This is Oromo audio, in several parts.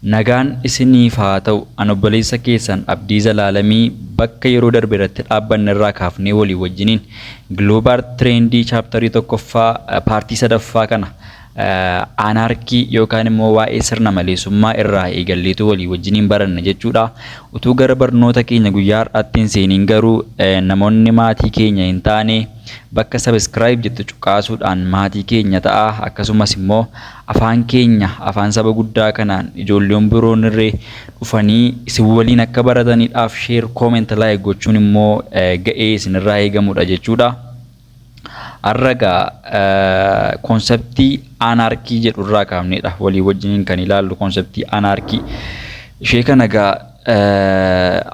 Nagaan isiniif haa ta'u. An obboleessa keessan Abdii Zalaalamii bakka yeroo darbe irratti dhaabbanne irraa kaafnee walii wajjiniin Global Trendii chapterii tokkoffaa partii sadaffaa kana anarchy yookaan immoo waa'ee sirna maleessummaa irraa eegalleetu walii wajjiniin baranna jechuudha. Utuu gara barnoota keenya guyyaa har'aatti hin seeniin garuu namoonni maatii keenya hin taane bakka subscribe jettu cuqaasuudhaan maatii keenya ta'a. Akkasumas immoo afaan keenya, afaan saba guddaa kanaan ijoolleen biroon irree dhufanii isin waliin akka barataniidhaaf share, comment, like gochuun immoo ga'ee isinirraa eegamudha jechuudha. Har'a egaa conceptii anarchy jedhu irraa kaafnedha walii wajjiniin kan ilaallu conceptii anarchy. Ishee kana egaa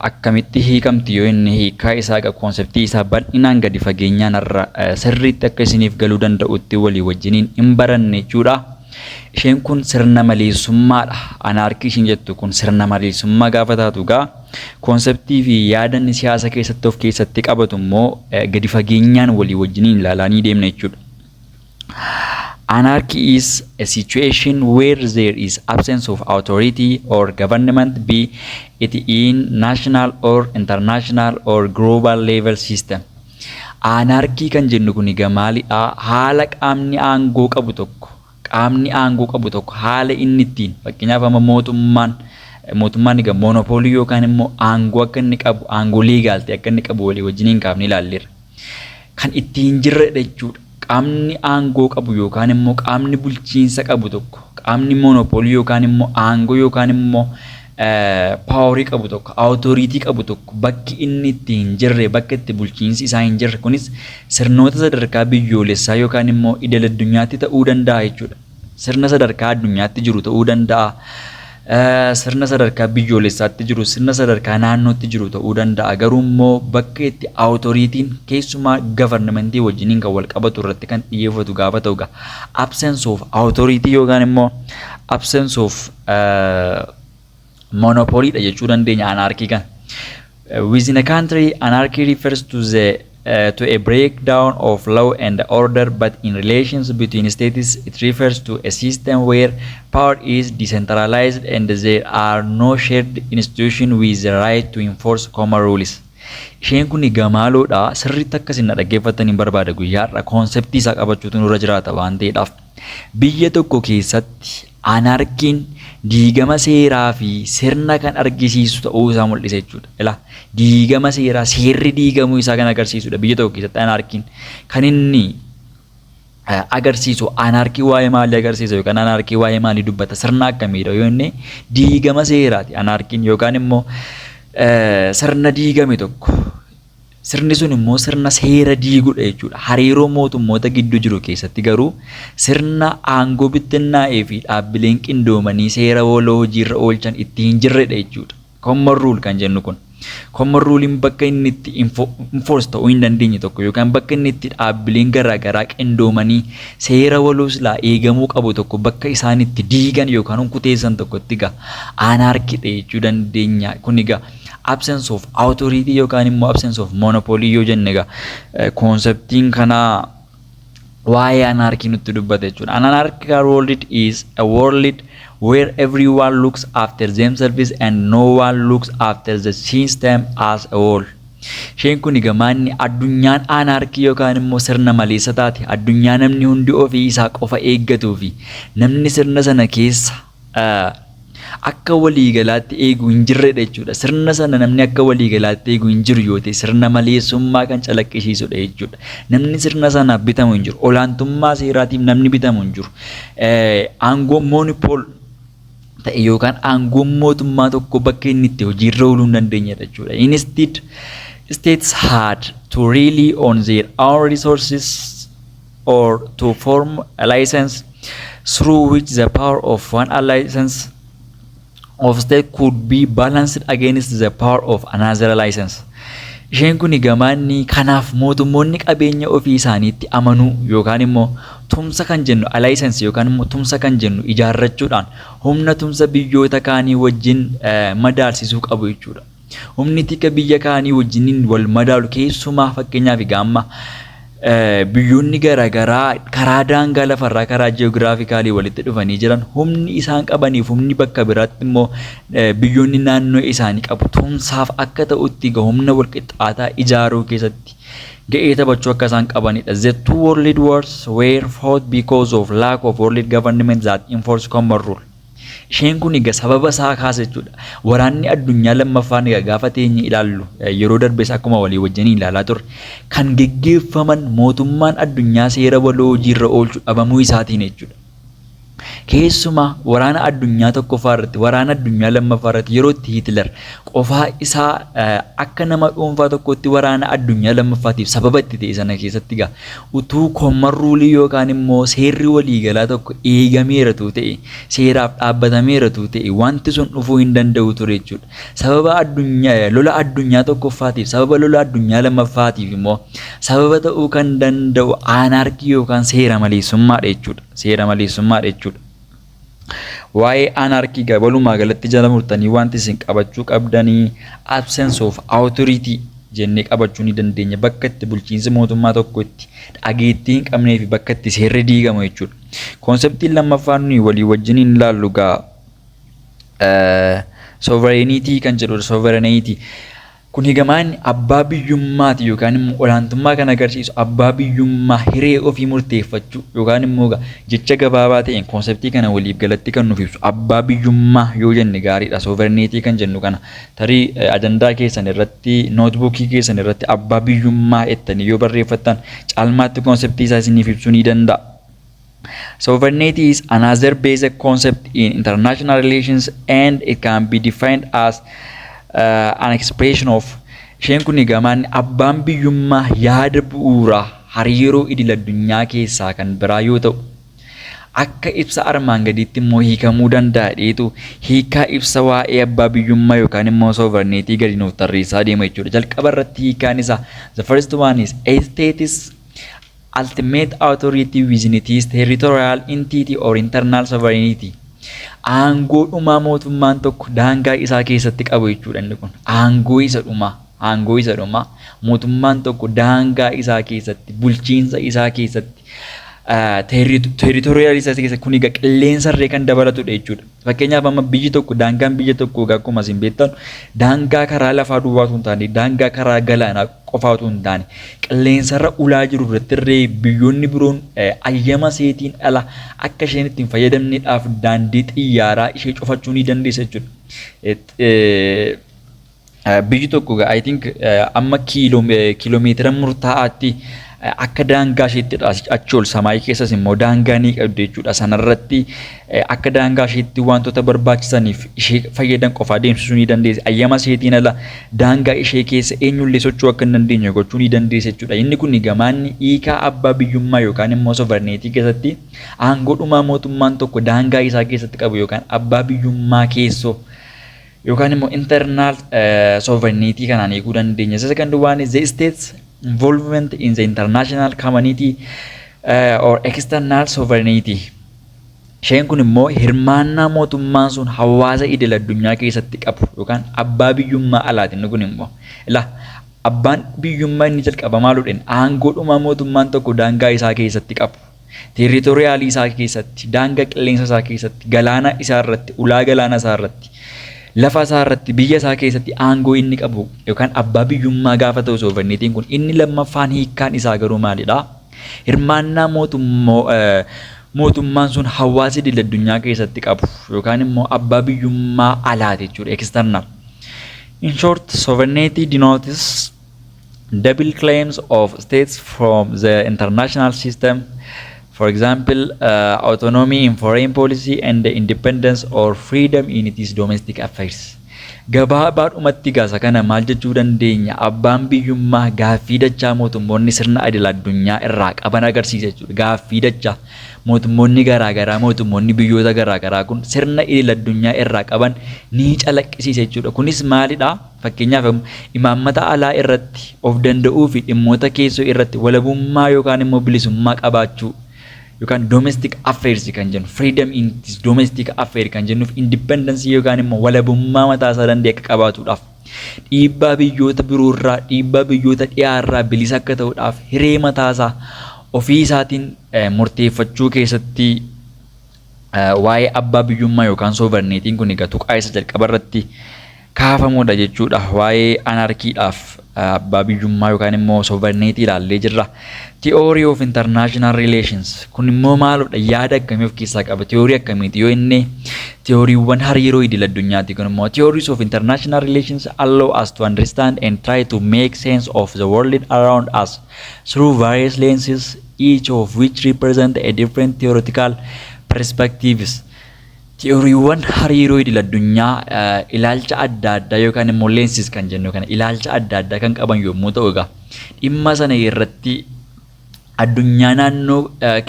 akkamitti hiikamti yoo inni hiikaa isaa egaa conceptii isaa bal'inaan gadi fageenyaan har'a sirriitti akka isiniif galuu danda'utti walii wajjiniin hin baranne jechuudha. Isheen kun sirna maleessummaadha. Anarchy ishiin jettu kun sirna maleessummaa gaafa taatu egaa conceptii fi yaada inni siyaasa keessatti of keessatti qabatu immoo gadi fageenyaan walii wajjiniin ilaalaa ni deemna jechuudha. Anarchy is a situation where there is absence of authority or government, be it in national or international or global level system. Anarchy kan jennu kun egaa maalidha? Haala qaamni aangoo qabu tokko haala inni ittiin, fakkeenyaaf amma mootummaan egaa monopoly yookaan immoo aangoo akka inni qabu, aangoo legal ta'e akka inni qabu walii wajjiniin kaafnee ilaalleerra. Kan ittiin jirredha jechuudha. Qaamni aangoo qabu yookaan immoo qaamni bulchiinsa qabu tokko, qaamni monopoly yookaan immoo aangoo yookaan immoo powerii qabu tokko, authority qabu tokko bakki inni itti hin jirre, bakka itti bulchiinsi isaa hin jirre, kunis sirnoota sadarkaa biyyoolessaa yookaan immoo idil addunyaatti ta'uu danda'a jechuudha. Sirna sadarkaa addunyaatti jiru ta'uu danda'a. Sirna sadarkaa biyyoolessaatti jiru, sirna sadarkaa naannootti jiru ta'uu danda'a. Garuu immoo bakka itti authorityn keessumaa governmentii wajjiniin kan wal qabatu irratti kan xiyyeeffatu gaafa ta'u, absence of authority yookaan immoo absence of monopoly dha jechuu dandeenya anarchy kan. Within a country, anarchy refers to a breakdown of law and order, but in relations between states, it refers to a system where power is decentralized and there are no shared institutions with the right to enforce common rules. Isheen kun gamaaloodha. Sirriitti akkasin na dhaggeeffatanii barbaada guyyaa har'a conceptii isaa qabachuutu nurra jiraata waan ta'eedhaaf. Biyya tokko keessatti anarchyn diigama seeraa fi sirna kan argisiisu ta'uu isaa mul'isa jechuudha. Ilaa, diigama seeraa, seerri diigamuu isaa kan agarsiisudha. Biyya tokko keessatti anarchyn kan inni agarsiisu, anarchy waa'ee maalii agarsiisa yookaan anarchy waa'ee maalii dubbata, sirna akkamiidha yoo inni diigama seeraati anarchyn yookaan immoo sirna diigame tokko, sirni sun immoo sirna seera diigudha jechuudha. Hariiroo mootummoota gidduu jiru keessatti garuu sirna aangoo bittinnaa'ee fi dhaabbileen qindoomanii seera waloo hojiirra oolchan itti hin jirredha jechuudha. Common rule kan jennu kun. Common rulein bakka inni itti enforce ta'uu hin dandeenye tokko yookaan bakka inni itti dhaabbileen garaagaraa qindoomanii seera waloo silaa eegamuu qabu tokko bakka isaan itti diigan yookaan hunkuteessan tokkotti egaa anarchydha jechuu dandeenya. Kun egaa absence of authority yookaan immoo absence of monopoly yoo jenne egaa conceptiin kanaa waa'ee anarchy nutti dubbata jechuudha. An anarchical world is a world where everyone looks after themselves and no one looks after the system as a whole. Isheen kun gamaanni addunyaan anarchy yookaan immoo sirna maleessa taate, addunyaa namni hundi ofii isaa qofa eeggatuu fi namni sirna sana keessa akka waliigalaatti eegu hin jirredha jechuudha. Sirna sana namni akka waliigalaatti eegu hin jiru yoo ta'e, sirna maleessummaa kan calaqqisiisudha jechuudha. Namni sirna sanaaf bitamu hin jiru. Olaantummaa seeraatiif namni bitamu hin jiru. Aangoon monopoly ta'e yookaan aangoon mootummaa tokko bakka inni itti hojiirra ooluu hin dandeenyedha jechuudha. Instead, states had to rely on their own resources or to form alliance through which the power of one alliance of state could be balanced against the power of another alliance. Isheen kun gamaanni kanaaf mootummoonni qabeenya ofii isaaniitti amanuu yookaan immoo tumsa kan jennu, alliance yookaan immoo tumsa kan jennu ijaarrachuudhaan humna tumsa biyyoota kaanii wajjin madaalsisuu qabu jechuudha. Humni tika biyya kaanii wajjiniin wal madaalu, keessumaa fakkeenyaaf egaa amma Biyyoonni garaagaraa karaa daangaa lafarraa, karaa geographically walitti dhufanii jiran, humni isaan qabaniif humni bakka biraatti immoo biyyoonni naannoo isaanii qabu tumsaaf akka ta'utti humna walqixxaataa ijaaruu keessatti ga'ee taphachuu akka isaan qabanidha. The two world wars were fought because of lack of world government that enforce common rule. Isheen kun egaa sababa isaa kaasa jechuudha. Waraanni addunyaa lammaffaan egaa gaafa teenye ilaallu, yeroo darbes akkuma walii wajjin ilaalaa turre, kan geggeeffaman mootummaan addunyaa seera waloo hojiirra oolchu dhabamuu isaatiin jechuudha. Keessumaa waraana addunyaa tokkoffaa irratti, waraana addunyaa lammaffaa irratti, yeroo itti Hitler qofaa isaa akka nama dhuunfaa tokkotti waraana addunyaa lammaffaatiif sababa itti ta'e sana keessatti egaa utuu common rule yookaan immoo seerri waliigalaa tokko eegameeratu ta'e, seeraaf dhaabbatameeratu ta'e, wanti sun dhufuu hin danda'u ture jechuudha. Sababa addunyaa lola addunyaa tokkoffaatiif, sababa lola addunyaa lammaffaatiif immoo sababa ta'uu kan danda'u anarchy yookaan seera maleessummaadha jechuudha. Seera maleessummaadha jechuudha. Waa'ee anarchy walumaa galatti jala murtanii wanti isin qabachuu qabdanii absence of authority jennee qabachuu ni dandeenya. Bakka itti bulchiinsi mootummaa tokko itti dhageettii hin qabnee fi bakka itti seerri diigamu jechuudha. Conceptiin lammaffaan nuyi walii wajjin hin ilaallu gaa sovereignty kan jedhudha. Sovereignty. Kun egamaan abbaa biyyummaati yookaan immoo olaantummaa kan agarsiisu, abbaa biyyummaa hiree ofii murteeffachuu, yookaan immoo jecha gabaabaa ta'een conceptii kana waliif galatti kan nuuf ibsu abbaa biyyummaa yoo jenne gaariidha. Sovereignty kan jennu kana tarii ajandaa keessan irratti, notebookii keessan irratti abbaa biyyummaa jettanii yoo barreeffattan caalmaatti conceptii isaa isiniif ibsuu ni danda'a. Sovereignty is another basic concept in international relations and it can be defined as an expression of. Isheen kun egaa abbaan biyyummaa yaada bu'uuraa hariiroo idil addunyaa keessaa kan biraa yoo ta'u, akka ibsa armaan gadiitti immoo hiikamuu danda'a dheetu hiikaa ibsa waa'ee abbaa biyyummaa yookaan immoo sovereignty gadi nuuf tarreessaa deema jechuudha. Jalqaba irratti hiikaan isaa, the first one is a state's ultimate authority within its territorial entity or internal sovereignty. Aangoo dhumaa mootummaan tokko daangaa isaa keessatti qabu jechuudha inni kun. Aangoo isa dhumaa. Aangoo isa dhumaa mootummaan tokko daangaa isaa keessatti, bulchiinsa isaa keessatti, territorial isaa keessatti, kun egaa qilleensarree kan dabalatudha jechuudha. Fakkeenyaaf, amma biyyi tokko, daangaan biyya tokko egaa akkuma isin beektan daangaa karaa lafaa duwwaa osoo hin taane, daangaa karaa galaanaa qofaa osoo hin taane, qilleensarra ulaa jiru irratti illee biyyoonni biroon ayyama seetiin ala akka isheen ittiin fayyadamneedhaaf daandii xiyyaaraa ishee cufachuu ni dandeessa jechuudha. Biyyi tokko, I think, amma kiiloomeetira murtaa'aatti akka daangaa isheetti achi ol samaayii keessas immoo daangaa ni qabdi jechuudha. Sanarratti akka daangaa isheetti wantoota barbaachisaniif ishee fayyadan qofaa deemsisuu ni dandeessi. Ayyama isheetiin ala daangaa ishee keessa eenyullee socho'uu akka hin dandeenye gochuu ni dandeessi jechuudha. Inni kun gamaanni hiikaa abbaa biyyummaa yookaan immoo sovereignty keessatti aangoo dhumaa mootummaan tokko daangaa isaa keessatti qabu yookaan abbaa biyyummaa keessoo yookaan immoo internal sovereignty kanaan eeguu dandeenya. The second one is the state's involvement in the international community or external sovereignty. Isheen kun immoo hirmaannaa mootummaan sun hawaasa idil addunyaa keessatti qabu yookaan abbaa biyyummaa alaati inni kun immoo. Ilaa, abbaan biyyummaa inni jalqaba maaludhaan aangoo dhumaa mootummaan tokko daangaa isaa keessatti qabu. Territorialii isaa keessatti, daangaa qilleensa isaa keessatti, galaana isaa irratti, ulaa galaana isaa irratti, lafa isaa irratti, biyya isaa keessatti aangoo inni qabu yookaan abbaa biyyummaa gaafa ta'u sovereigntyn kun. Inni lammaffaan hiikkaan isaa garuu maalidha? Hirmaannaa mootummaan sun hawaasa idil addunyaa keessatti qabu yookaan immoo abbaa biyyummaa alaati jechuudha, external. In short, sovereignty denotes double claims of states from the international system. For example, autonomy in foreign policy and the independence or freedom in its domestic affairs. Gabaabaadhumatti gaasa kana maal jechuu dandeenya? Abbaan biyyummaa gaaffii dachaa mootummoonni sirna idil addunyaa irraa qaban agarsiisa jechuudha. Gaaffii dachaa mootummoonni garaagaraa, mootummoonni biyyoota garaagaraa kun sirna idil addunyaa irraa qaban ni calaqqisiisa jechuudha. Kunis maalidhaa? Fakkeenyaaf, imaammata alaa irratti of danda'uu fi dhimmoota keessoo irratti walabummaa yookaan immoo bilisummaa qabaachuu. yookaan domestic affairs kan jennu, freedom in domestic affair kan jennuuf, independence yookaan immoo walabummaa mataa isaa danda'e akka qabaatuudhaaf, dhiibbaa biyyoota biroorraa, dhiibbaa biyyoota dhiyaarraa bilisa akka ta'uudhaaf, hiree mataasaa ofii isaatiin murteeffachuu keessatti waa'ee abbaa biyyummaa yookaan sovereignty kun egaa tuqaa isa jalqaba irratti kaafamudha jechuudha. Waa'ee anarkiidhaaf abbaa biyyummaa yookaan immoo sovereignty ilaallee jirra. Theory of international relations kun immoo maalidha? Yaada akkamii of keessaa qaba? Theory akkamiiti yoo inni theoryiiwwan hariiroo idil addunyaati kun immoo? Theories of international relations allow us to understand and try to make sense of the world around us through various lenses, each of which represent a different theoretical perspectives. Theoryiiwwan hariiroo idil addunyaa ilaalcha adda addaa yookaan immoo lenses kan jennu kana ilaalcha adda addaa kan qaban yommuu ta'u, egaa dhimma sana irratti addunyaa naannoo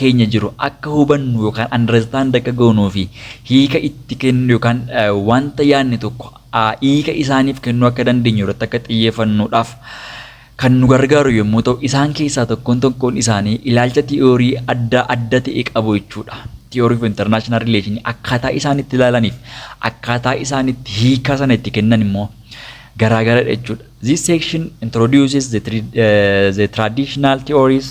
keenya jiru akka hubannu yookaan understand akka goonuu fi hiika itti kennu yookaan wanta yaadne tokko hiika isaaniif kennuu akka dandeenyu irratti akka xiyyeeffannuudhaaf kan nu gargaaru yommuu ta'u, isaan keessaa tokkoon tokkoon isaanii ilaalcha theory adda adda ta'e qabu jechuudha. Theory of international relation akkaataa isaan itti ilaalaniif akkaataa isaan itti hiika sana itti kennan immoo garaagaradha jechuudha. This section introduces the traditional theories,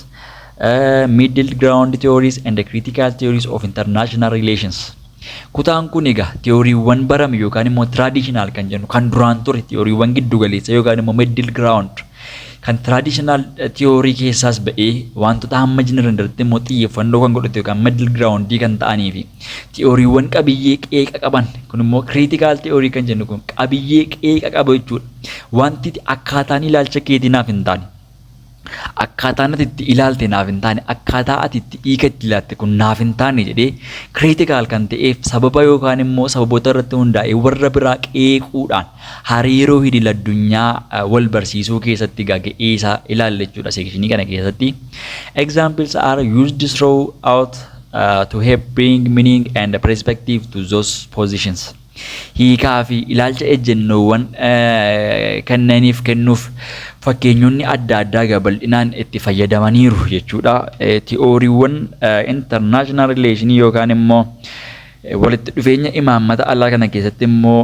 middle ground theories and the critical theories of international relations. Kutaan kun egaa theoryiiwwan barame yookaan immoo traditional kan jennu kan duraan ture, theoryiiwwan giddu galeessa yookaan immoo middle ground kan traditional theory keessaas ba'ee wantoota hamma jiran irratti immoo xiyyeeffannoo kan godhate yookaan middle ground kan ta'anii fi theoryiiwwan qabiyyee qeeqa qaban kun immoo critical theory kan jennu kun qabiyyee qeeqa qabu jechuudha. Wanti akkaataan ilaalcha keetii naaf hin taane, akkaataan ati itti ilaalte naaf hin taane, akkaataa ati itti hiika itti ilaalte kun naaf hin taane jedhee critical kan ta'eef sababa yookaan immoo sababoota irratti hundaa'e warra biraa qeequudhaan hariiroo idil addunyaa wal barsiisuu keessatti ga'ee isaa ilaalla jechuudha sectionii kana keessatti. Examples are used throughout to help bring meaning and perspective to those positions. Hiikaa fi ilaalcha ejjennoowwan kenneeniif kennuuf fakkeenyonni adda addaa bal'inaan itti fayyadamaniiru jechuudha. Theoryiiwwan international relation yookaan immoo walitti dhufeenya imaammata alaa kana keessatti immoo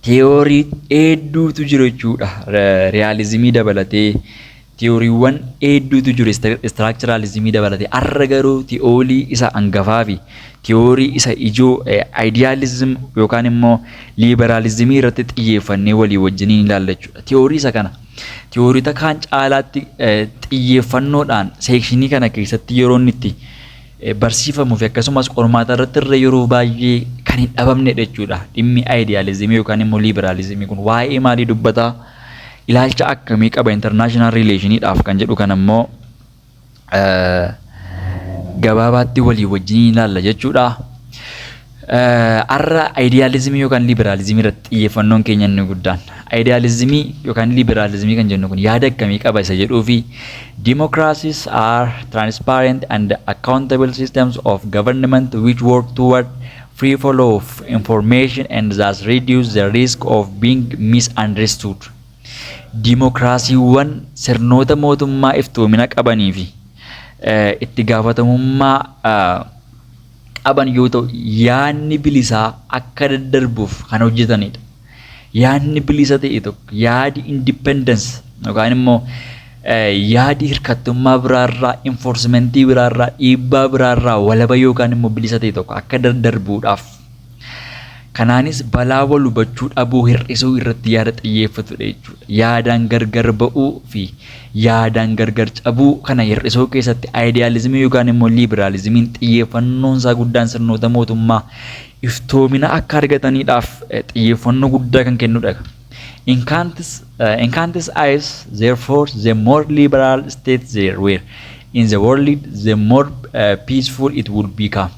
theory hedduutu jiru jechuudha. Realismii dabalatee theoryiiwwan hedduutu jiru, structuralismii dabalatee. Har'a garuu theory isa hangafaa fi theory isa ijoo idealism yookaan immoo liberalismii irratti xiyyeeffannee walii wajjiniin ilaalla jechuudha. Theory isa kana theoryoota kaan caalaatti xiyyeeffannoodhaan sectionii kana keessatti yeroo inni itti barsiifamuu fi akkasumas qormaata irratti irra yeroo baay'ee kan hin dhabamnedha jechuudha. Dhimmi idealismii yookaan immoo liberalismii kun waa'ee maalii dubbataa? Ilaalcha akkamii qaba international relationiidhaaf kan jedhu kan ammoo gabaabaatti walii wajjin ilaalla jechuudha. Har'a idealismii yookaan liberalismii irratti xiyyeeffannoon keenya inni guddaan. Idealismii yookaan liberalismii kan jennu kun yaada akkamii qaba isa jedhuu fi democracies are transparent and accountable systems of government which work toward free flow of information and thus reduce the risk of being misunderstood. Dimokiraasiiwwan sirnoota mootummaa iftoomina qabanii fi itti gaafatamummaa qaban yoo ta'u, yaadni bilisaa akka daddarbuuf kan hojjetanidha. Yaadni bilisa ta'e tokko, yaadi independence yookaan immoo yaadi hirkattummaa biraarraa, enforcementii biraarraa, dhiibbaa biraarraa walaba yookaan immoo bilisa ta'e tokko akka daddarbuudhaaf, kanaanis balaa wal hubachuu dhabuu hir'isuu irratti yaada xiyyeeffatudha jechuudha. Yaadaan gargar ba'uu fi yaadaan gargar cabuu kana hir'isuu keessatti idealismii yookaan immoo liberalismiin xiyyeeffannoon isaa guddaan sirnoota mootummaa iftoomina akka argataniidhaaf xiyyeeffannoo guddaa kan kennudha. In Kant's eyes, therefore, the more liberal states there were in the world, the more peaceful it would become.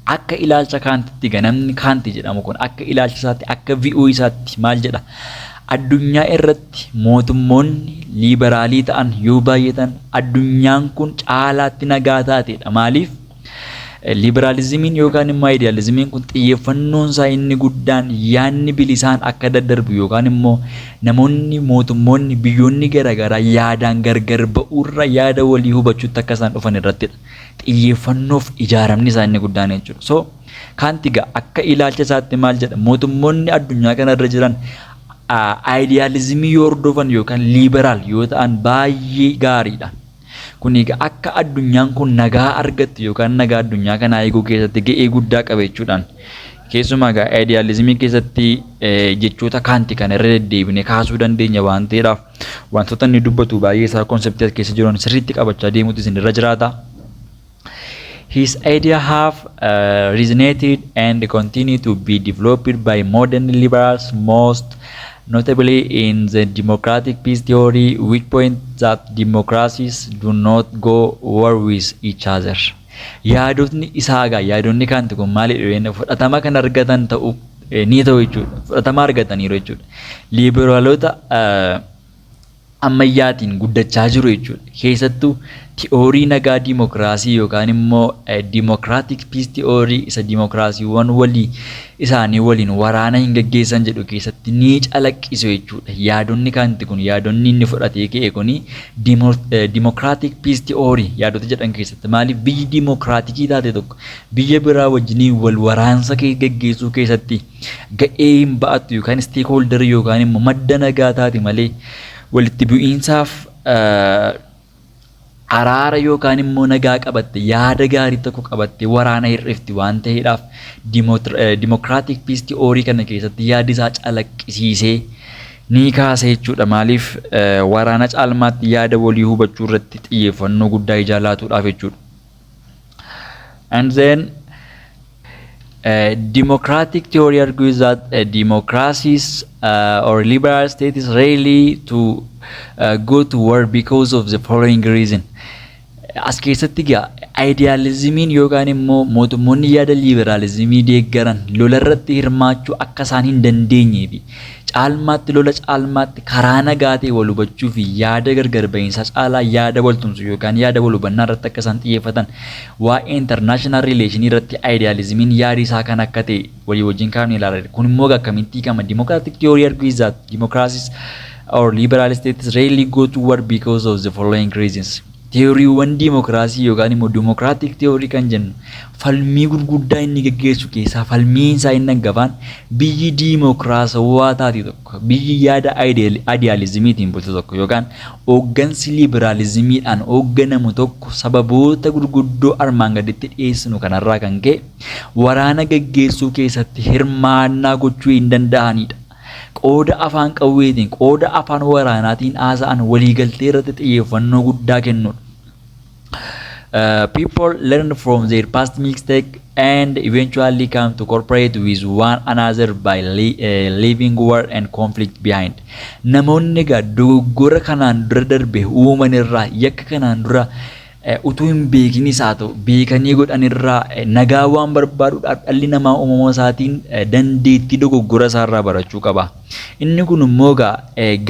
Akka ilaalcha Kaantitti, namni Kaanti jedhamu kun akka ilaalcha isaatti, akka view isaatti maal jedha? Addunyaa irratti mootummoonni liberalii ta'an yoo baay'atan addunyaan kun caalaatti nagaa taateedha. Maaliif? Liberaalizimiin yookaan immoo idealizimiin kun xiyyeeffannoon isaa inni guddaan yaadni bilisaan akka daddarbu yookaan immoo namoonni, mootummoonni, biyyoonni garaagaraa yaadaan gargar ba'uurra yaada walii hubachuutti akka isaan dhufan irrattidha. Xiyyeeffannoof ijaaramni isaa inni guddaan jechuudha. So Kaanti egaa akka ilaalcha isaatti maal jedha? Mootummoonni addunyaa kanarra jiran idealizimii yoo hordofan yookaan liberal yoo ta'an baay'ee gaariidha. Kun egaa akka addunyaan kun nagaa argattu yookaan nagaa addunyaa kanaa eeguu keessatti ga'ee guddaa qaba jechuudhaan. Keessumaa egaa idealizimii keessatti jechoota Kaanti kana irra deddeebinee kaasuu dandeenya waan ta'eedhaaf, wantoota inni dubbatu baay'ee isaa conceptii as keessa jiran sirriitti qabachaa deemuutu isin irra jiraata. His idea have resonated and continue to be developed by modern liberals, most notably in the democratic peace theory, which point that democracies do not go war with each other. Yaadotni isaa egaa, yaadonni Kaanti kun maalidha? Fudhatama kan argatan ta'u ni ta'u jechuudha. Fudhatama argataniiru jechuudha. Liberaalota ammayyaatiin guddachaa jiru jechuudha. Keessattuu theory nagaa dimokiraasii yookaan immoo democratic peace theory isa dimokiraasiiwwan walii isaanii waliin waraana hin gaggeessan jedhu keessatti ni calaqqisu jechuudha. Yaadonni Kaanti kun, yaadonni inni fudhatee ka'e kuni democratic peace theory yaadota jedhan keessatti, maaliif biyyi dimokiraatikii taate tokko biyya biraa wajjiniin wal waraansa gaggeessuu keessatti ga'ee hin ba'attu yookaan stakeholderii yookaan immoo madda nagaa taate malee, walitti bu'iinsaaf araara yookaan immoo nagaa qabatte, yaada gaarii tokko qabatte waraana hir'ifti waan ta'eedhaaf, democratic peace theory kana keessatti yaadi isaa calaqqisiisee ni kaasa jechuudha. Maaliif? Waraana caalmaatti yaada walii hubachuu irratti xiyyeeffannoo guddaa ijaa laatuudhaaf jechuudha. And then democratic theory argues that democracies or liberal states rarely to go to war because of the following reason. As keessatti egaa idealizimiin yookaan immoo mootummoonni yaada liberaalizimii deeggaran lola irratti hirmaachuu akka isaan hin dandeenyee fi caalmaatti lola caalmaatti karaa nagaa ta'e wal hubachuu fi yaada gargar bahiinsaa caalaa yaada wal tumsu yookaan yaada wal hubannaa irratti akka isaan xiyyeeffatan, waa'ee international relation irratti idealizimiin yaadi isaa kan akka ta'e walii wajjin kaafne ilaala. Kun immoo akkamitti hiikama? Democratic theory argues that democracies or liberal states rarely go to war because of the following reasons. Theoryiiwwan diimokiraasii yookaan immoo democratic theory kan jennu falmii gurguddaa inni geggeessu keessaa falmiin isaa inni hangafaan, biyyi diimokiraasawaa taate tokko, biyyi yaada idealizimiitiin bultu tokko yookaan hooggansi liberaalizimiidhaan hoogganamu tokko sababoota gurguddoo armaan gaditti dhiyeessinu kanarraa kan ka'e waraana geggeessuu keessatti hirmaannaa gochuu hin danda'anidha. Qooda afaan qawweetiin, qooda afaan waraanaatiin haasa'an, waliigaltee irratti xiyyeeffannoo guddaa kennudha. People learn from their past mistake and eventually come to cooperate with one another by leaving war and conflict behind. Namoonni egaa dogoggora kanaan dura darbe uuman irraa, yakka kanaan dura utuu hin beekinis haa ta'u beekanii godhan irraa nagaa waan barbaaduudhaaf, dhalli namaa uumama isaatiin dandeettii dogoggora isaarraa barachuu qaba. Inni kun immoo egaa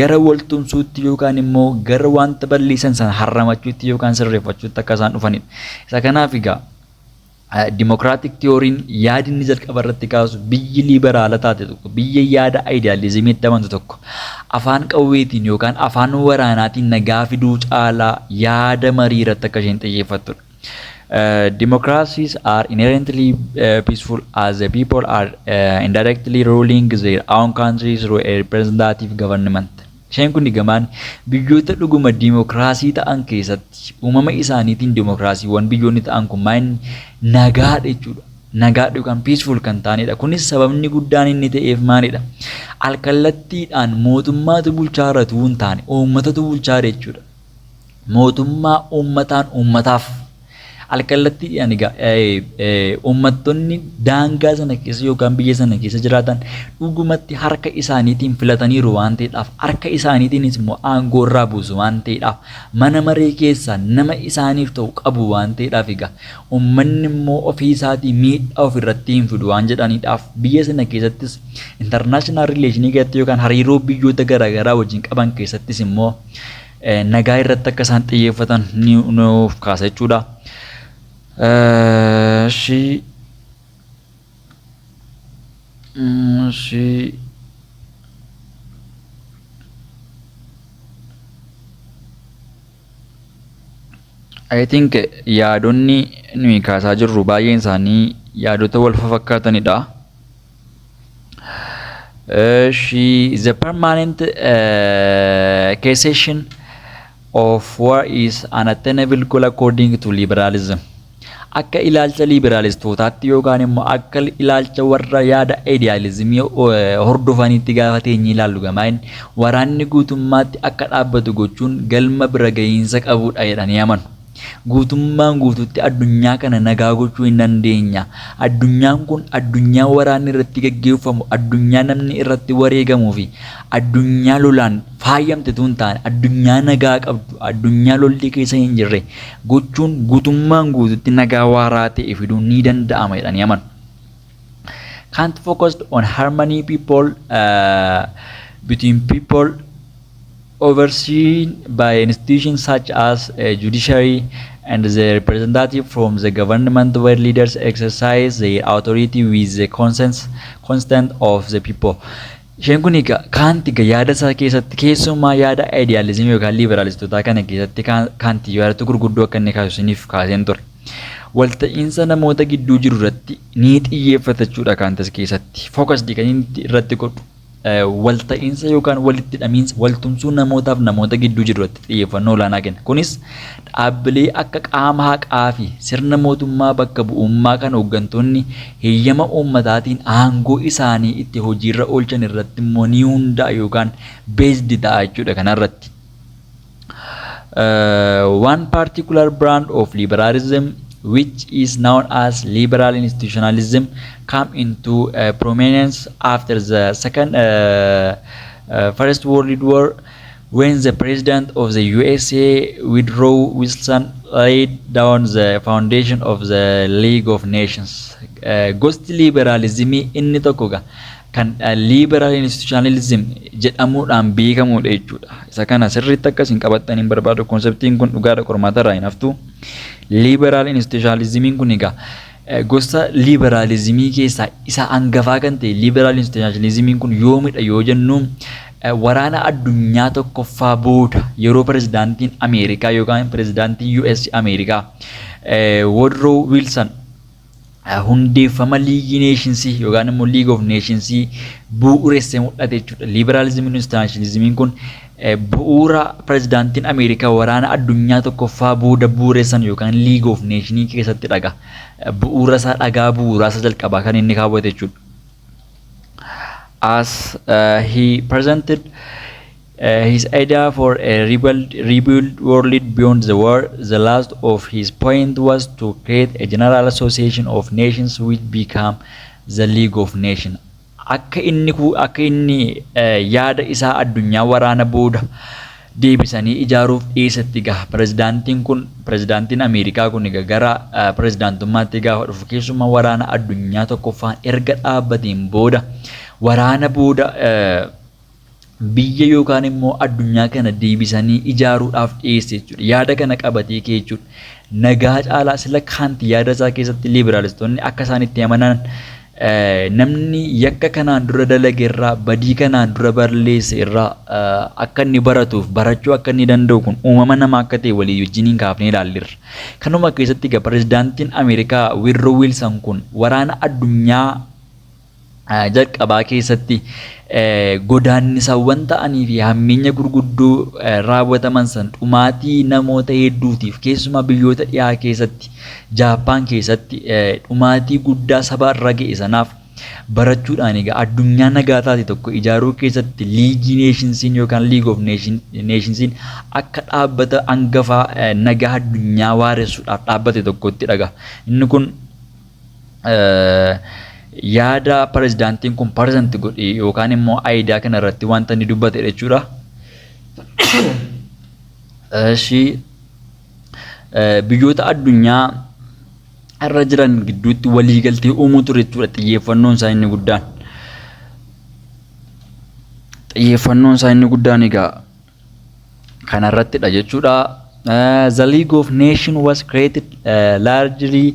gara waltumsuutti yookaan immoo gara wanta balleessan sana harramachuutti yookaan sirreeffachuutti akka isaan dhufanidha. Isa kanaaf egaa democratic theoryn yaadi inni jalqaba irratti kaasu, biyyi liberaala taate tokko, biyya yaada idealizimiitti amantu tokko afaan qawweetiin yookaan afaan waraanaatiin nagaa fiduu caalaa yaada marii irratti akka isheen xiyyeeffattudha. Democracies are inherently peaceful as the people are indirectly ruling their own countries through a representative government. Isheen kun gamaan biyyoota dhuguma diimokiraasii ta'an keessatti uumama isaaniitiin diimokiraasiiwwan biyyoonni ta'an kun maal nagaadha jechuudha. Nagaadha yookaan peaceful kan ta'anidha. Kunis sababni guddaan inni ta'eef maalidha? Alkallattiidhaan mootummaatu bulchaa irra hin taane, uummatatu bulchaa jechuudha. Mootummaa uummataan uummataaf alkallattiidhaan egaa uummattoonni daangaa sana keessa yookaan biyya sana keessa jiraatan dhugumatti harka isaaniitiin filataniiru waan ta'eedhaaf, harka isaaniitiinis immoo aangoo irraa buusu waan ta'eedhaaf, mana maree keessaa nama isaaniif ta'u qabu waan ta'eedhaaf, egaa uummanni immoo ofii isaatii miidhaa ofirratti hin fidu waan jedhaniidhaaf, biyya sana keessattis international relationii keessatti yookaan hariiroo biyyoota garaagaraa wajjin qaban keessattis immoo nagaa irratti akka isaan xiyyeeffatan nuuf kaasa jechuudha. Eshi eshi I think yaadonni nuyi kaasaa jirru baay'een isaanii yaadota wal fafakkaatanidha. She the permanent cessation of war is unattainable goal according to liberalism. Akka ilaalcha liberaalistootaatti yookaan immoo akka ilaalcha warra yaada idealizimii hordofaniitti gaafa teenyee ilaallu gamaa waraanni guutummaatti akka dhaabbatu gochuun galma bira gahiinsa qabudha jedhanii amanu. Guutummaan guutuutti addunyaa kana nagaa gochuu hin dandeenya. Addunyaan kun addunyaa waraanni irratti gaggeeffamu, addunyaa namni irratti wareegamuu fi addunyaa lolaan faayamte tun taane, addunyaa nagaa qabdu, addunyaa lolli keessa hin jirre gochuun guutummaan guutuutti nagaa waaraa ta'e fiduun ni danda'ama jedhanii amanu. Kant focused on harmony people between people overseen by institutions such as judiciary and the representative from the government, where leaders exercise their authority with the consent of the people. Isheen kun egaa Kaanti egaa yaada isaa keessatti, keessumaa yaada idealizimii yookaan liberaalistotaa kana keessatti, Kaanti yaadota gurguddoo akka inni kaasu isiniif kaaseen ture. Walta'iinsa namoota gidduu jiru irratti ni xiyyeeffata jechuudha Kaantis keessatti. Focused kan inni irratti godhu walta'iinsa yookaan walitti hidhamiinsa, waltumsuu namootaaf namoota gidduu jiru irratti xiyyeeffannoo olaanaa kenna. Kunis dhaabbilee akka qaama haqaa fi sirna mootummaa bakka bu'ummaa kan hooggantoonni heeyyama uummataatiin aangoo isaanii itti hojiirra oolchan irratti immoo ni hundaa'a yookaan based ta'a jechuudha kanarratti. One particular brand of liberalism, which is known as liberal institutionalism, come into prominence after the second First World War, when the president of the USA, Woodrow Wilson, laid down the foundation of the League of Nations. Gosti liberalizimii inni tokko ga kan liberal institutionalism jedhamuudhaan beekamudha jechuudha. Isa kana sirriitti akkasiin qabattanii hin barbaadu. Conceptiin kun dhugaadha, qormaata irraa hin haftu. Liberal institutionalismiin kun egaa gosa liberalizimii keessaa isa hangafaa kan ta'e liberal institutionalismiin kun yoomidha yoo jennu, waraana addunyaa tokkoffaa booda yeroo pirezidaantiin Ameerikaa yookaan pirezidaantiin US Ameerikaa Woodrow Wilson hundeeffama Liigii Nationsii yookaan immoo League of Nationsii bu'uuressee mul'ate jechuudha. Liberalismiin institutionalismiin kun bu'uura pirezidaantiin Ameerikaa waraana addunyaa tokkoffaa booda bu'uuressan yookaan League of Nationii keessatti dhagaa. Bu'uura isaa, dhagaa bu'uuraa isa jalqabaa kan inni kaawwate jechuudha. As he presented his idea for a rebuild world beyond the war, the last of his point was to create a general association of nations, which became the League of Nations. Akka inni yaada isaa addunyaa waraana booda deebisanii ijaaruuf dhiyeessatti gaha pirezidaantiin kun, pirezidaantiin Ameerikaa kun egaa gara pirezidaantummaatti gaafa dhufu, keessumaa waraana addunyaa tokkoffaan erga dhaabbateen booda, waraana booda biyya yookaan immoo addunyaa kana deebisanii ijaaruudhaaf dhiyeesse jechuudha. Yaada kana qabatee ka'e jechuudha. Nagaa caalaa sila Kaanti yaada isaa keessatti liberaalistoonni akka isaan itti amanan, namni yakka kanaan dura dalage irraa, badii kanaan dura balleesse irraa akka inni baratuuf, barachuu akka inni danda'u, kun uumama namaa akka ta'e walii wajjiniin kaafnee ilaalleerra. Kanuma keessatti egaa pirezidaantiin Ameerikaa Woodrow Wilson kun waraana addunyaa jalqabaa keessatti godaannisawwan ta'anii fi hammeenya gurguddoo raawwataman san, dhumaatii namoota hedduutiif, keessumaa biyyoota dhiyaa keessatti, Jaappaan keessatti dhumaatii guddaa saba irra ga'e sanaaf barachuudhaan, egaa addunyaa nagaa taate tokko ijaaruu keessatti Liigii Nationsiin yookaan League of Nationsiin akka dhaabbata hangafaa nagaa addunyaa waaressuudhaaf dhaabbate tokkotti dhaga. Inni kun yaada pirezidaantiin kun present godhe yookaan immoo idea kana irratti wanta inni dubbate jechuudha. Eshi biyyoota addunyaa irra jiran gidduutti waliigaltee uumuu ture jechuudha xiyyeeffannoon isaa inni guddaan. Xiyyeeffannoon isaa inni guddaan egaa kanarrattidha jechuudha. The League of Nations was created largely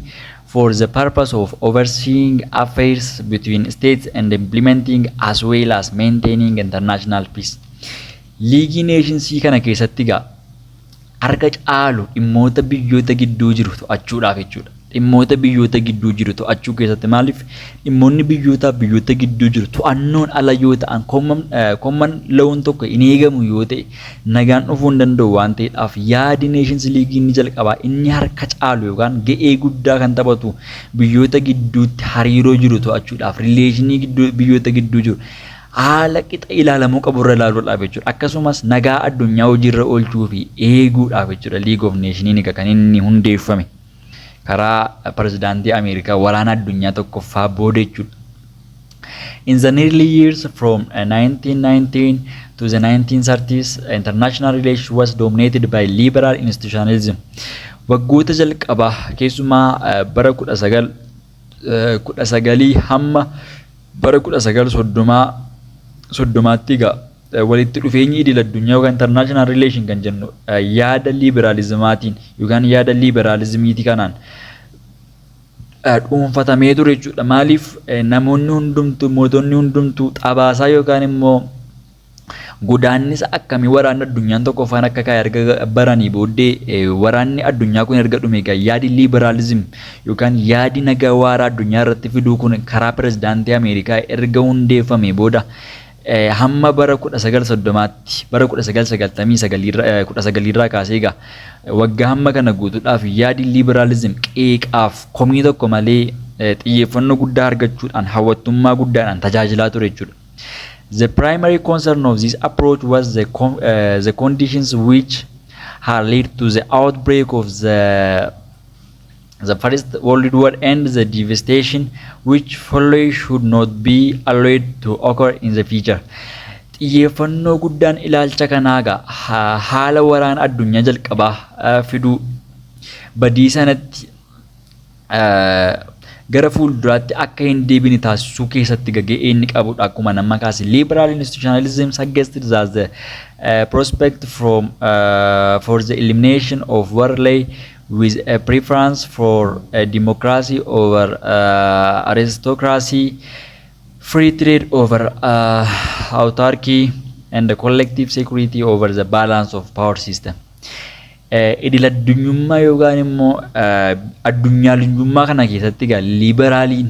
for the purpose of overseeing affairs between states and implementing as well as maintaining international peace. League Nationsii kana keessatti egaa harka caalu dhimmoota biyyoota gidduu jiru to'achuudhaaf jechuudha. Dhimmoota biyyoota gidduu jiru to'achuu keessatti, maaliif dhimmoonni biyyootaa biyyoota gidduu jiru to'annoon ala yoo ta'an, common lawn tokko hin eegamu yoo ta'e, nagaan dhufuu hin danda'u waan ta'eedhaaf, yaadi Nations League inni jalqabaa inni harka caalu yookaan ga'ee guddaa kan taphatu biyyoota gidduutti hariiroo jiru to'achuudhaaf, relationii gidduu biyyoota gidduu jiru haala qixa ilaalamuu qabu irra ilaaluudhaaf jechuudha. Akkasumas nagaa addunyaa hojiirra oolchuu fi eeguudhaaf jechuudha League of Nations kan inni hundeeffame karaa pirezidaantii Ameerikaa waraana addunyaa tokkoffaa booda jechuudha. In the early years from 1919 to the 1930s, international relations was dominated by liberal institutionalism. Waggoota jalqabaa keessumaa bara 1919 hamma bara 1930 soddomaatti egaa walitti dhufeenyi idil addunyaa yookaan international relation kan jennu yaada liberaalizimaatiin yookaan yaada liberaalizimiitii kanaan dhuunfatamee ture jechuudha. Maaliif namoonni hundumtuu, mootonni hundumtuu xabaasaa yookaan immoo godaannisa akkamii waraanni addunyaan tokkoffaan akka kaa'e erga baranii booddee, waraanni addunyaa kun erga dhume egaa yaadi liberalism yookaan yaadi nagaa waaraa addunyaa irratti fiduu kun karaa pirezidaantii Ameerikaa erga hundeeffame booda hamma bara 1930tti, bara 1999 irraa kaasee egaa waggaa hamma kana guutuudhaaf yaadi liberalism qeeqaaf komii tokko malee xiyyeeffannoo guddaa argachuudhaan hawwattummaa guddaadhaan tajaajilaa ture jechuudha. The primary concern of this approach was the conditions which had led to the outbreak of the First World War and the devastation which followed should not be allowed to occur in the future. Xiyyeeffannoo guddaan ilaalcha kanaa egaa haala waraana addunyaa jalqabaa fiduu badii sanatti gara fuulduraatti akka hin deebine taasisuu keessatti gahee inni qabudha akkuma nama kaase. Liberal institutionalism suggested that the prospect from for the elimination of war lay with a preference for democracy over aristocracy, free trade over autarky, and the collective security over the balance of power system. Idil addunyummaa yookaan immoo addunyaalummaa kana keessatti egaa liberaaliin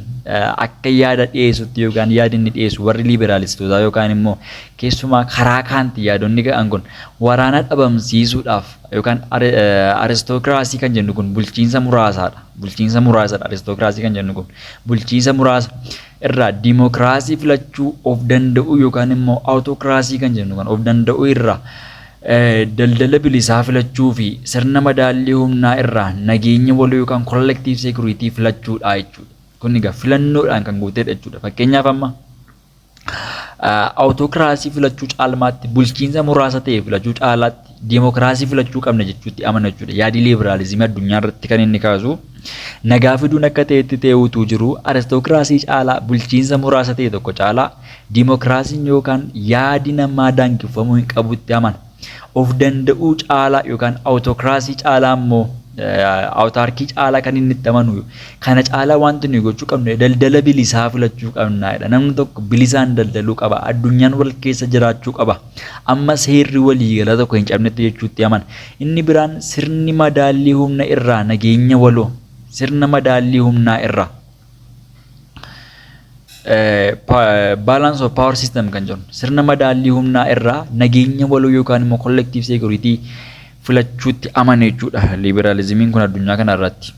akka yaada dhiyeessutti yookaan yaada inni dhiyeessu, warri liberalistootaa yookaan immoo keessumaa karaa kaanti yaadonni ka'an kun, waraana dhabamsiisuudhaaf yookaan aristokiraasii kan jennu kun bulchiinsa muraasaadha. Bulchiinsa muraasaadha aristokiraasii kan jennu kun. Bulchiinsa muraasa irraa dimokiraasii filachuu, of danda'uu yookaan immoo autokiraasii kan jennu kan of danda'uu irraa daldala bilisaa filachuu fi sirna madaallii humnaa irraa nageenya waloo yookaan collective security filachuudha jechuudha. Kun egaa filannoodhaan kan guutedha jechuudha. Fakkeenyaaf amma autokiraasii filachuu caalmaatti, bulchiinsa muraasa ta'e filachuu caalaatti diimokiraasii filachuu qabna jechuutti amana jechuudha. Yaadi liberaalizimii addunyaa irratti kan inni kaasu nagaa fiduun akka ta'etti ta'e utuu jiru, aristokiraasii caalaa, bulchiinsa muraasa ta'e tokko caalaa diimokiraasiin yookaan yaadi namaa daangeffamuu hin qabutti amana. Of danda'uu caalaa yookaan autokiraasii caalaa immoo, autarky caalaa kan inni itti amanu, kana caalaa wanti nuyi gochuu qabnu daldala bilisaa filachuu qabnaadha. Namni tokko bilisaan daldaluu qaba. Addunyaan wal keessa jiraachuu qaba. Amma seerri waliigala tokko hin cabnetti jechuutti amana. Inni biraan sirni madaallii humna irraa nageenya waloo, sirna madaallii humnaa irraa balance of power system kan jennu, sirna madaallii humnaa irraa nageenya waloo yookaan immoo collective security filachuutti amane jechuudha liberaalizimiin kun addunyaa kana irratti.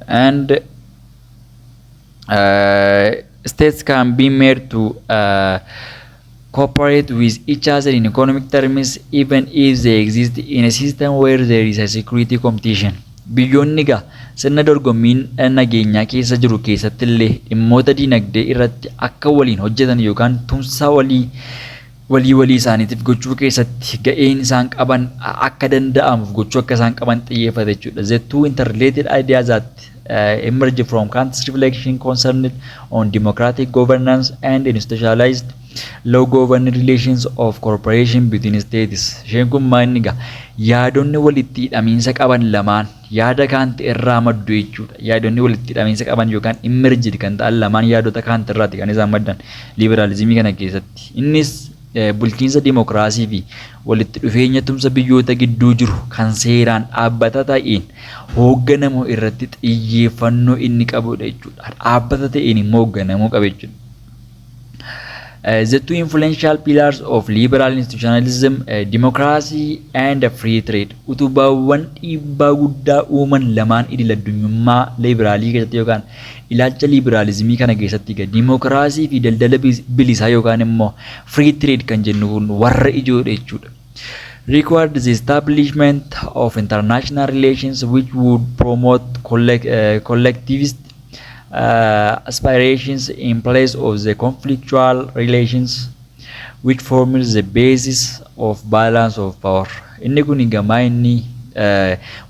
And states can be made to cooperate with each other in economic terms even if they exist in a system where there is a security competition. Biyyoonni egaa sirna dorgommiin nageenyaa keessa jiru keessatti illee dhimmoota dinagdee irratti akka waliin hojjetan yookaan tumsa walii walii walii isaaniitiif gochuu keessatti ga'een isaan qaban akka danda'amuuf gochuu akka isaan qaban xiyyeeffate jechuudha. The two interrelated ideas that emerge from Kant's reflection concerned on democratic governance and institutionalized law governed relations of cooperation between states. Isheen kun maal egaa yaadonni walitti hidhamiinsa qaban lamaan Yaada Kant irraa maddu jechuudha. Yaadonni walitti hidhamiinsa qaban yookaan emerged kan ta'an lamaan yaadota Kant irraati kan isaan maddan liberaalizimii kana keessatti. Innis bulchiinsa dimokiraasii fi walitti dhufeenya tumsa biyyoota gidduu jiru kan seeraan dhaabbata ta'een hoogganamu irratti xiyyeeffannoo inni qabudha jechuudha. Dhaabbata ta'een immoo hoogganamuu qaba jechuudha. The two influential pillars of liberal institutionalism, democracy and free trade. Utubaawwan dhiibbaa guddaa uuman lamaan idil addunyummaa liberaalii keessatti yookaan ilaalcha liberaalizimii kana keessatti egaa dimokiraasii fi daldala bilisaa yookaan immoo free trade kan jennu kun warra ijoodha jechuudha. Required the establishment of international relations which would promote collectivist aspirations in place of the conflictual relations which form the basis of balance of power. Inni kun egaa inni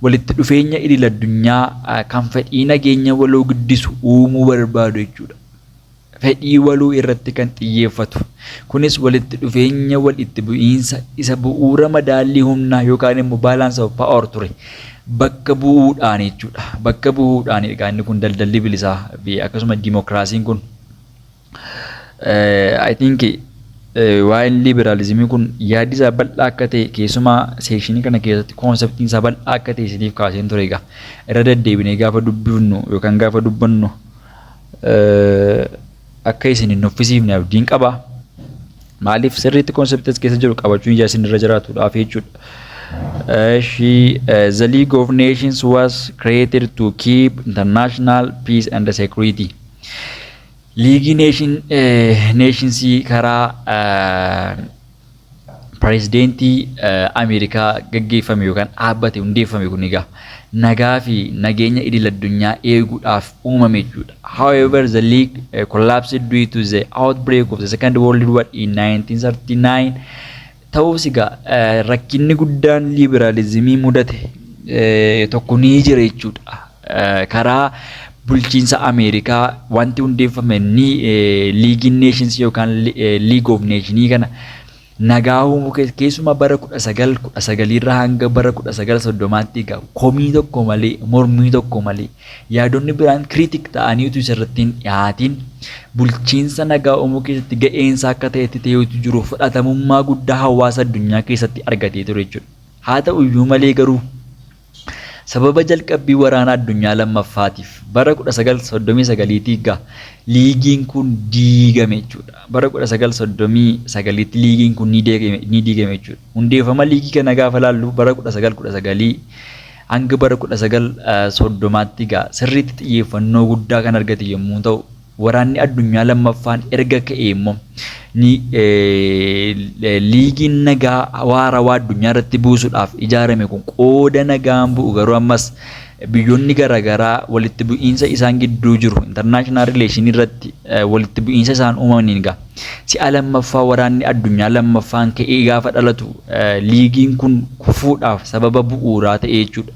walitti dhufeenya idil addunyaa kan fedhii nageenya waloo guddisu uumuu barbaadu jechuudha. Fedhii waloo irratti kan xiyyeeffatu. Kunis walitti dhufeenya walitti bu'iinsa isa bu'uura madaallii humnaa yookaan immoo balance of power ture bakka bu'uudhaan jechuudha. Bakka bu'uudhaan egaa inni kun daldalli bilisaa fi akkasuma dimokiraasiin kun. I think waa'een liberaalizimii kun yaaddi isaa bal'aa akka ta'e, keessumaa sectionii kana keessatti conceptiin isaa bal'aa akka ta'e isiniif kaaseen ture. Egaa irra deddeebinee gaafa dubbifnu yookaan gaafa dubbannu akka isin hin nuffisiifne abdiin qaba. Maaliif sirriitti conceptii as keessa jiru qabachuun ija isin irra jiraatuudhaaf jechuudha. She, the League of Nations was created to keep international peace and security. Liigii Nationsii karaa pirezidentii Ameerikaa gaggeeffame yookaan dhaabbate hundeeffame kun egaa nagaa fi nageenya idil addunyaa eeguudhaaf uumame jechuudha. However, the league collapsed due to the outbreak of the Second World War in 1939. Ta'us egaa rakkinni guddaan liberaalizimii mudate tokko ni jira jechuudha. Karaa bulchiinsa Ameerikaa wanti hundeeffame ni Liigiin Nations yookaan League of Nations kana nagaa uumuu keessumaa bara 1919irraa hanga bara 1930tti egaa komii tokko malee, mormii tokko malee, yaadonni biraan critic ta'aniitu isarratti hin dhiyaatiin bulchiinsa nagaa uumuu keessatti ga'eensa akka ta'etti ta'eetu jiru fudhatamummaa guddaa hawaasa addunyaa keessatti argatee ture jechuudha. Haa ta'u iyyuu malee garuu sababa jalqabbii waraana addunyaa lammaffaatiif bara 1939tti egaa liigiin kun diigame jechuudha. Bara 1939tti liigiin kun ni diigame jechuudha. Hundeeffama liigii kana gaafa laallu bara 1919 hanga bara 1930tti egaa sirriitti xiyyeeffannoo guddaa kan argate yommuu ta'u, waraanni addunyaa lammaffaan erga ka'ee immoo ni liigiin nagaa waarawaa addunyaa irratti buusuudhaaf ijaarame kun qooda nagaan bu'u garuu ammas biyyoonni garaagaraa walitti bu'iinsa isaan gidduu jiru international relation irratti walitti bu'iinsa isaan uumamaniin egaa si'a lammaffaa waraanni addunyaa lammaffaan ka'ee gaafa dhalatu liigiin kun kufuudhaaf sababa bu'uuraa ta'e jechuudha.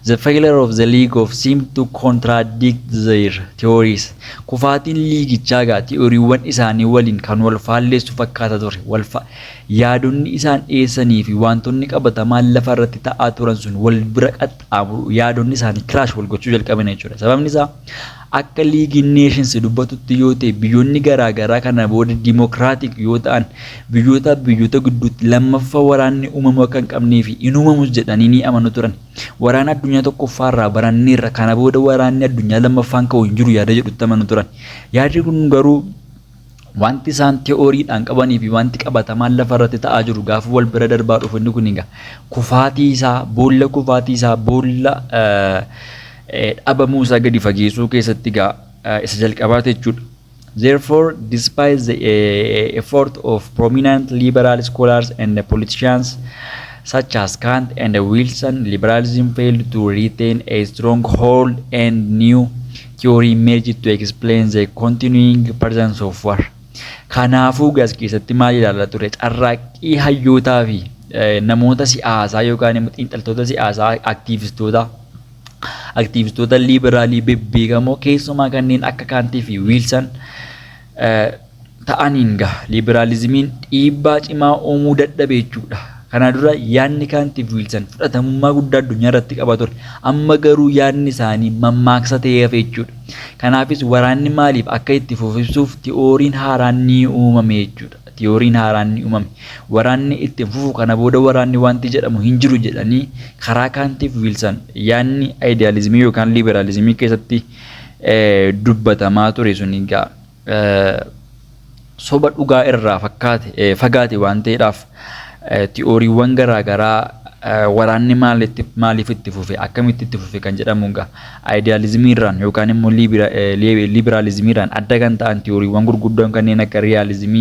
The failure of the League of seemed to contradict their theories. Kufaatiin liigichaa egaa tiyooriiwwan isaanii waliin kan wal faalleessu fakkaata ture. Wal yaadonni isaan dhiyeessanii fi wantoonni qabatamaan lafa irratti ta'aa turan sun wal bira qaxxaamuru, yaadonni isaanii clash wal gochuu jalqaban jechuudha. Sababni isaa akka Liigiin Nations dubbatutti yoo ta'e, biyyoonni garaagaraa kana booda democratic yoo ta'an biyyoota biyyoota gidduutti lammaffaa waraanni uumamuu akka hin qabnee fi hin uumamus jedhanii ni amanu turan. Waraana addunyaa tokkoffaarraa baranneerra, kana booda waraanni addunyaa lammaffaan ka'u hin jiru yaada jedhutti amanu turan. Yaadni kun garuu wanti isaan teooriidhaan qabanii fi wanti qabatamaan lafa irratti ta'aa jiru gaafa wal bira darbaa dhufu inni kun egaa kufaatii isaa, boolla kufaatii isaa, boolla dhabamuu isaa gadi fageessuu keessatti egaa isa jalqabaate jechuudha. Therefore, despite the effort of prominent liberal scholars and politicians such as Kant and Wilson, liberalism failed to retain a strong hold and new theory emerged to explain the continuing presence of war. Kanaafuu gas keessatti maal ilaalaa ture? Carraaqqii hayyootaa fi namoota siyaasaa yookaan immoo xiinxaltoota siyaasaa, aktiivistoota liberaalii bebbeekamoo keessumaa kanneen akka Kaantii fi Wiilsan ta'aniin gaha liberaalizimiin dhiibbaa cimaa uumuu dadhabe jechuudha. Kana dura yaadni Kaantiif Wiilsan fudhatamummaa guddaa addunyaa irratti qaba ture. Amma garuu yaadni isaanii mammaaksa ta'ee hafe jechuudha. Kanaafis waraanni maaliif akka itti fufu ibsuuf ti'ooriin haaraan ni uumame jechuudha. Tiyooriin haaraan ni uumame. Waraanni itti fufu, kana booda waraanni wanti jedhamu hin jiru jedhanii karaa Kaantiif Wiilsan yaadni idealism yookaan liberalism keessatti dubbatamaa ture sun egaa soba dhugaa irraa fakkaate fagaate waan ta'eedhaaf, tiyooriiwwan garaa garaa waraanni maaliif itti fufe, akkamitti itti fufe kan jedhamu egaa idealism irraan yookaan immoo liberalism irraan adda kan ta'an tiyooriiwwan gurguddoon kanneen akka realism,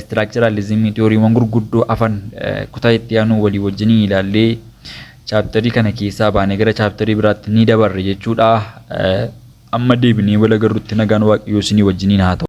structuralism, tiyooriiwwan gurguddoo afan kutaa itti aanu walii wajjinii ilaallee chapter kana keessaa baanee gara chapter biraatti ni dabarre jechuudha. Amma deebinee wal agarrutti nagaan Waaqayyoo isinii wajjiniin haa ta'u.